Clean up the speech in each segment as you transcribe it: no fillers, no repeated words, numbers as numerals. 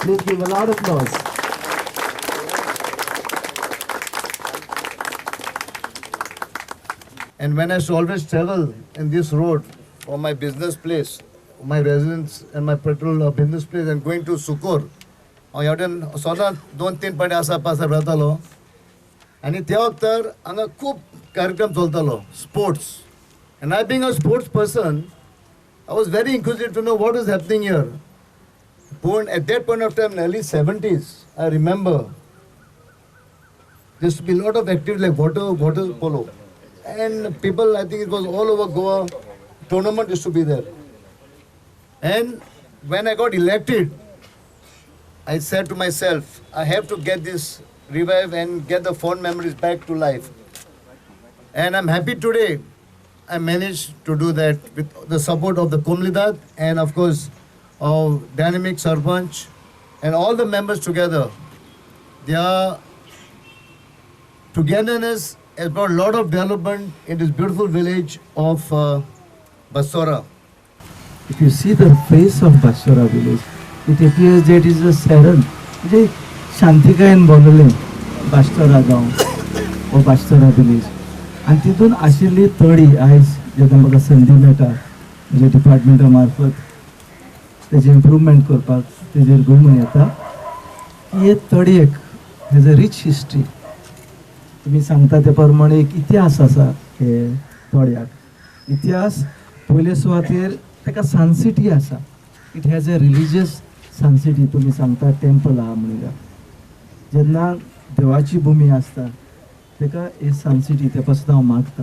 Please give a loud applause. And when I used to always travel in this road from my business place, my residence and my petrol business place and going to Sukkur, हांव ह्या वटेन सदांच 2-3 पाटी आसा पासार वतालो आनी त्या वखतार हांगा खूब कार्यक्रम चलतालो sports. And I being a sports person, I was very inquisitive to know what is happening here. पूण at that point of time in early 70s, I remember there used to be a lot of activities like water polo. And people, I think it was all over Goa, tournament used to be there. And when I got elected, I said to myself, I have to get this revived and get the fond memories back to life. And I'm happy today I managed to do that with the support of the Comunidade and of course of dynamic Sarpanch and all the members together. Their togetherness has brought a lot of development in this beautiful village of Bastora. If you see the face of Bastora village, it appears that it is a serene, म्हणजे शांतिकायेन भरलेलें बास्टोरा गांव हो बास्टोरा village. आनी तितून आशिल्ली तळी आयज जेन्ना म्हाका संदी मेळटा म्हणजे डिपार्टमेंटा मार्फत तेजें इम्प्रूवमेंट करपाक तेजेर घुमून येता की हे तळयेक has a rich history. तुमी सांगता ते प्रमाणे एक इतिहास आसा हे तळ्याक. इतिहास पयले सुवातेर ताका सानसिटी आसा. It has a religious sanctity. तुमी सांगता टेम्पल आहा म्हणून जेन्ना देवाची भुमी आसता ताका एक सानसिटी ते पासून हांव मागता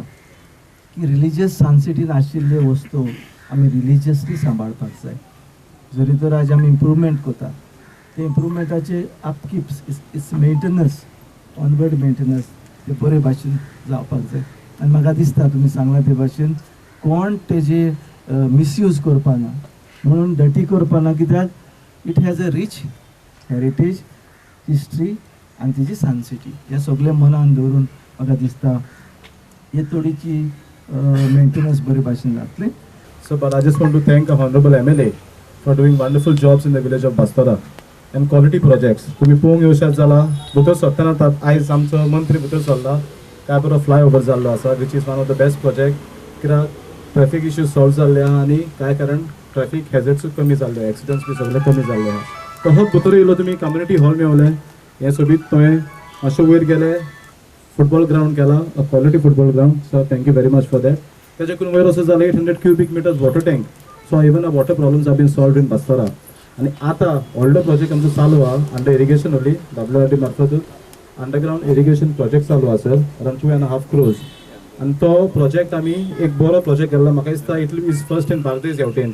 की रिलिजियस सानसिटीन आशिल्ल्यो वस्तू आमी रिलिजियसली सांबाळपाक जाय. जरी तर आज आमी इम्प्रूवमेंट करता ते इम्प्रूवमेंटाचे upkeep it's maintenance, onward maintenance ते बरे भाशेन जावपाक जाय. आनी म्हाका दिसता तुमी सांगला ते भाशेन कोण तेजे मिसयूज करपाना म्हणून डटी करपाना, कित्याक it has a rich heritage history आनी तेजी सानसिटी. हें सगळें मनान दवरून म्हाका दिसता हे तोडीची मेंटेनन्स बरे भाशेन जातलें. So, but I just want to thank our honorable MLA for doing wonderful jobs in the village of Bastora and quality projects. तुम्ही पळोवंक येवशात जाला भितर सरतना आयज आमचो मंत्री भितर सरला काय बरो फ्लाय ओवर जाल्लो आसा, which is one of the best project. कित्याक ट्रॅफिक इश्यूज सॉल्व जाल्ले आहा आनी काय कारण ट्रॅफिक हॅजर्ड्सूय कमी जाल्ले, एक्सिडंट्स बी सगळे कमी जाल्ले आहा. तसोच भितर येयलो तुमी कम्युनिटी हॉल मेवलें, हें सोबीत तुवें मातशें वयर गेले फुटबॉल ग्रावंड केला, a quality football ground. So thank you very much for that. तेजे करून वयर असो जाला 800 cubic meters water tank. So even a water problems have been solved in Bastora. आनी आतां व्हडलो प्रोजेक्ट आमचो चालू आहा under irrigation only, WRD मार्फत अंडरग्रावंड इरिगेशन प्रोजेक्ट चालू आहा sir, around 2.5 crores. आनी तो प्रोजेक्ट आमी एक बरो प्रोजेक्ट केल्लो, म्हाका दिसता it is first in Bardez हेवटेन.